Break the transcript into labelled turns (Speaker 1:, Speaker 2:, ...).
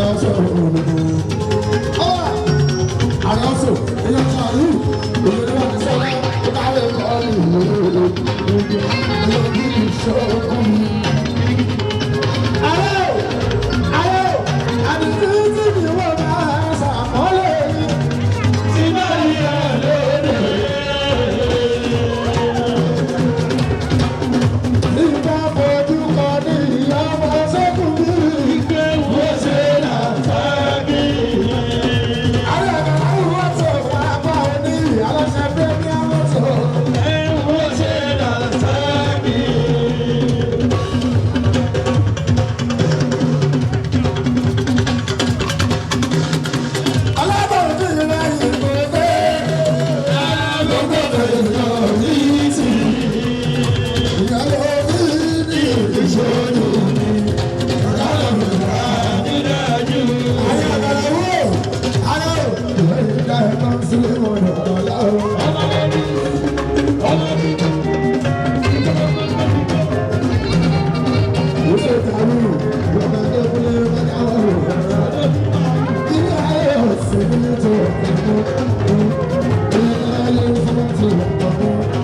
Speaker 1: Ààrẹ ọ̀sẹ̀ òdòdó. Ọwọ́ ààrẹ ọ̀sẹ̀ èèyàn kan rí òyìnbó wọn ti sọ́lá ó káwé kọ́ ìlú èèyàn kí ìṣòkùn mi. Ààrẹ o, ààrẹ o, àdìsí tí mi wọ́n máa ṣàkọọ́lẹ̀ yìí.
Speaker 2: Tí bá yẹ lóde.
Speaker 1: Ìgbà fojú kan ní ìyá ọmọ sẹ́kùn mi.
Speaker 2: Ìgbé wo ṣe làǹfààní?
Speaker 1: Ààrẹ àgbàlá wọ́n tó bàbá òní aláṣẹ Premier Mọ́tò.
Speaker 2: Ẹ wo ṣe làǹfààní?
Speaker 1: Alábọ̀dé ìrìn kò dé.
Speaker 2: Alógbòdò ìlọ ní ti.
Speaker 1: Ìyàló mi ní
Speaker 2: Ìṣòro mi. Ọlọ́run wà nídájú.
Speaker 1: Ààrẹ àgbàlá wò. Ààrẹ ò. Ìwé ìdá ẹ̀kọ́